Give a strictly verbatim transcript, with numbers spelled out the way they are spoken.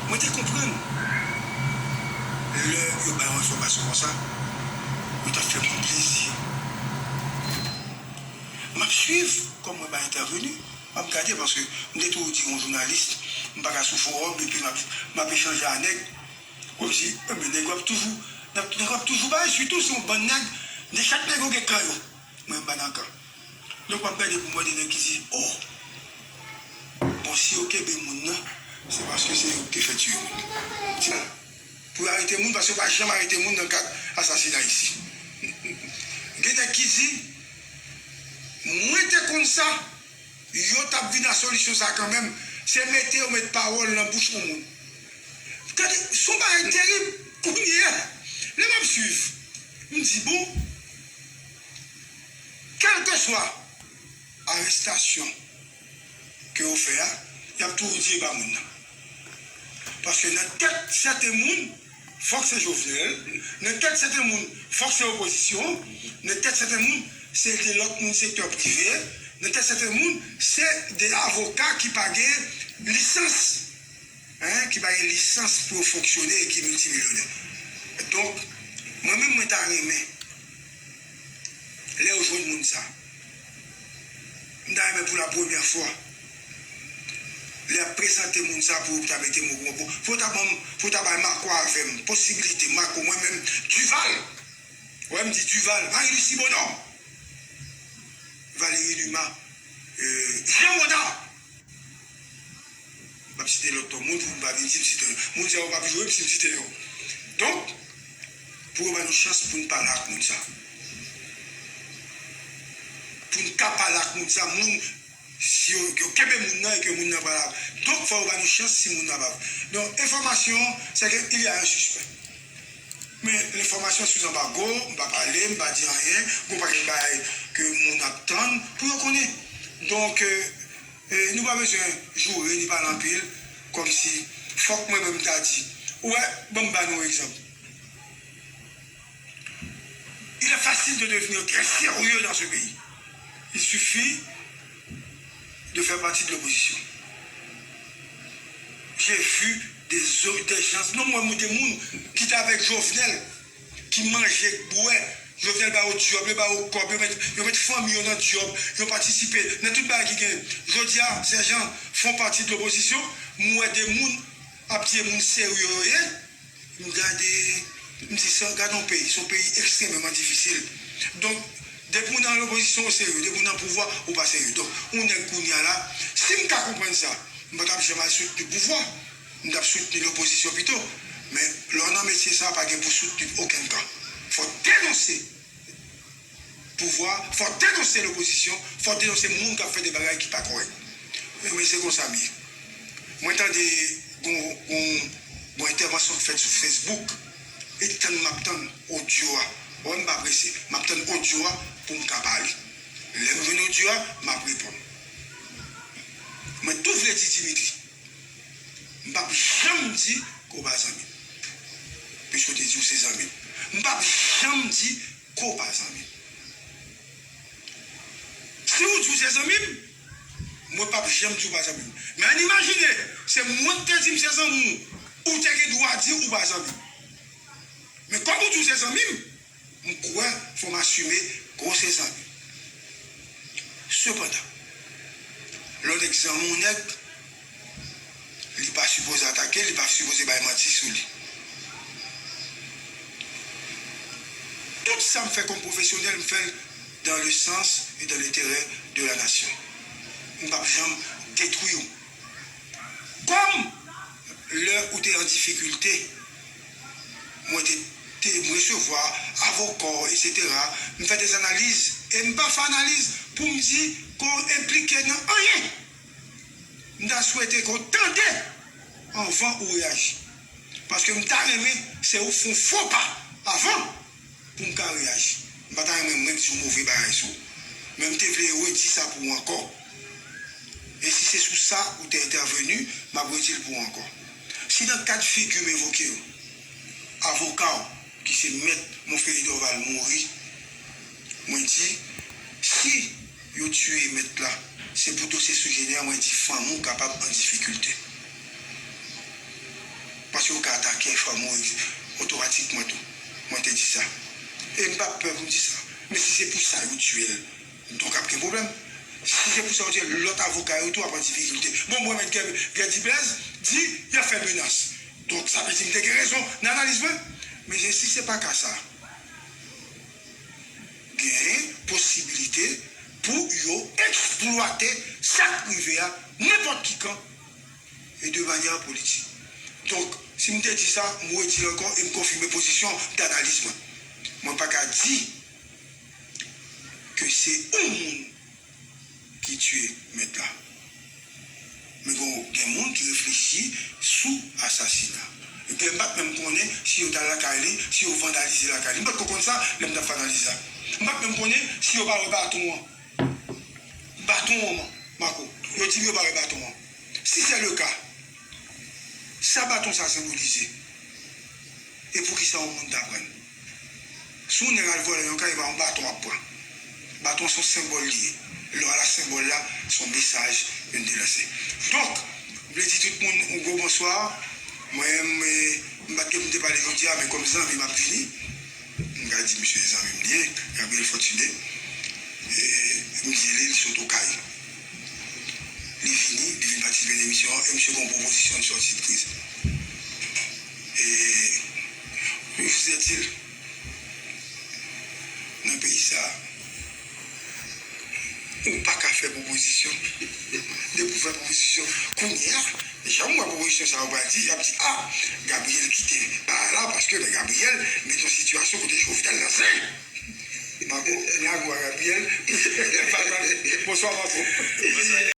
Mwen te konprann lè yo bay yon enfòmasyon konsa, yo t ap fè moun plezi. M ap swiv kòm mwen bay entèveni, m ap gade paske m te toujou di yon jounalis, m pa ka sou fowòm epi m ap, m ap echanje a nèg. Kòmsi, enben, nèg yo ap toujou, nèg yo ap toujou bay, sitou se yon bann nèg, de chak nèg yo gen kan yo. Mwen, m pa nan kan. Donk, w ap gade pou m wè de nèg ki di, oh, bon, si yo kenbe moun nan, se paske se yo ki te fè tiye moun. Ti, pou yo arete moun, paske yo pa janm arete moun nan kad asasina isi. Gen nèg ki di, mwen te konn sa, yo t ap vin a solisyon sa kanmenm, se mete yo met pawòl nan bouch yon moun. Tande, se yon bagay terib. Kounye a, lè m ap swiv, m di, bon, kèlkeswa arestasyon ke yo fè a, y ap toujou di e pa moun nan. Paske nan tèt sèten moun, fòk se Jovenel, nan tèt sèten moun, fòk se opozisyon, nan tèt sèten moun, se de lòt moun sektè prive, nan tèt sèten moun, se de avoka ki pa gen lisans, hein, ki pa gen lisans pou yo fonksyone e ki miltimilyonè. Donk, mwen menm, mwen ta renmen, lè yo jwenn moun sa, m ta renmen pou la premyè fwa, lè y ap prezante moun sa pou yo ta mete m o, pou, pou yo ta ban m, pou yo ta bay Marco avè m, posibilite, Marco, mwen menm, Duval, wè m di Duval, Marie Lucie Bonhomme, Valéry Numa, euh, Jean Monard. M ap site lòt non moun pou m pa vin di m site yo. Moun sa yo p ap joure m si m site yo. Donk, pou yo ban nou chans pou n pale ak moun sa. Pou n ka pale ak moun sa, moun, si yo, yo kenbe moun nan e ke moun nan pral ap. Donk, fò yo ban nou chans si moun nan p ap. Donk, enfòmasyon, se ke il y a un suspect. Men, enfòmasyon sou anbago, m pa pale, m pa di anyen, gon pakèt bagay ke moun ap tann pou yo konnen. Donk, euh, E nou pa bezwen joure ni pale anpil, kòmsi fòk mwen menm ta di. Ou wè, ban m ba nou yon egzanp. Il est facile de devenir très sérieux dans ce pays. Il suffit de faire partie de l'opposition. J'ai vu des, des gens, non, mwen, mwen, de moun ki te avèk Jovenel, ki manje, k bwè. Jovenel ba yo djòb, yo ba yo kòb, yo met, yo met fanmi yo nan djòb, yo patisipe nan tout bagay ki gen. Jodi a, sèjan fè pati de lopozisyon, m wè de moun ap di e moun serye yo ye. M gade, m di sa, gade yon peyi, se yon peyi ekstrèmeman difisil. Donk, depi w nan lopozisyon, ou serye, depi w nan pouvwa, ou pa serye. Donk, yon nèg kounye a la, si m ta konprann sa, m pa t ap janm al soutni pouvwa. M t ap soutni lopozisyon pito. Men, lè w nan metye sa, pa gen pou soutni okenn kan. Fò w denonse pouvwa, fò w denonse lopozisyon, fò w denonse moun k ap fè de bagay ki pa kòrèk. Men, men se konsa m ye. Mwen tande gon, gon, gon entèvansyon k fèt sou Facebook. E tann m ap tann odyo a. Wè, m pa prese. M ap tann odyo a pou m ka pale. Lè m jwenn odyo a, m ap reponn. Mwen tou vle di Dimitri. M p ap janm di ke w pa zanmi m. Piske w te di w se zanmi m. M p ap janm di ke w pa zanmi m. Si w di w se zanmi m, mwen p ap janm di w pa zanmi m. Men ann imajine, se mwen k te di m se zanmi w, ou te gen dwa di ou pa zanmi m. Men kòm ou di w se zanmi m, m kwè fò m asime ke w se zanmi m. Sepandan, lè w nèk zanmi w nèk, li pa sipoze atake l, li pa sipoze bay manti sou li. Tout sa m fè kòm pwofesyonèl, m fè l dans le sens et dans l'intérêt de la nation. M p ap janm detwi w. Kòm lè ou te an difikilte, mwen te, te, m resevwa avoka w, etsetera. M fè de analiz e m pa fè analiz pou m di ke w enplike nan anyen. M ta swete ke w tande anvan ou reyaji. Paske m ta renmen se ou fè yon fo pa avan pou m ka reyaji. M pa ta renmen mwen di yon move bagay sou ou. Men m te vle redi sa pou ou ankò. E si se sou sa ou te entèveni, m ap redi l pou ou ankò. Si nan kat figi m evoke yo, avoka w, ki se mèt Monferrier Dorval, mouri, mwen di, si yo tiye mèt la, se pou dosye sui generis, mwen di, fanmi w kapab an difikilte. Pratikman tou, mwen te di sa. E m pa pè pou m di sa. Men si se pou sa yo tiye l, donk ap gen pwoblèm. Si se pou sa yo tiye l, lòt avoka yo tou ap an difikilte. Bon, mwen mèt Guy, Guy Diblaise di y ap fè menas. Donk sa vle di m te gen rezon nan analiz mwen. Men si se pa ka sa, gen posibilite pou yo eksplwate sa k rive a nenpòt ki kan e de manyè politik. Donk, si m te di sa, m redi l ankò e m konfime pozisyon m, analiz mwen. Mwen pa ka di ke se yon moun ki tiye mèt la. Men gen, gen moun ki reflechi sou asasina. Ebyen, m pa t menm konnen si yo t al lakay li, si yo vandalize lakay li. M pa t ko konn sa lè m t ap fè analiz la. M pa t menm konnen si yo pa wè baton an. Baton an, Mako. Yo di m yo pa wè baton an. Si se le ka, sa baton sa senbolize? E poukisa yon moun ta pran l? Si yon nèg al vòlè yon kay, e pa yon baton w ap pran. Baton se yon senbòl li ye. Lè w al ak senbòl la, se yon mesaj yo te lanse. Donk, m vle di tout moun yon gwo bonswa. Mwen menm, eh, m pa t gen pou m te pale jodi a, men kòm zanmi m ap vini, m ka di misye zanmi m li ye, Gabriel Fortuné. E m di li, li sot Okay. Li vini, li vin patisipe nan emisyon an, e misye gen yon pwopozisyon, li sòti l kriz. E Joseph di l, nan peyi sa, ou pa ka fè pwopozisyon. Depi w fè pwopozisyon, kounye a, jan m wè pwopozisyon sa yo pral di, y ap di, a, Gabriel kite pa la, paske men Gabriel met yon sitiyasyon kote Jovenel nan zen. Mako, nèg a Gabriel. Bonswa, Mako.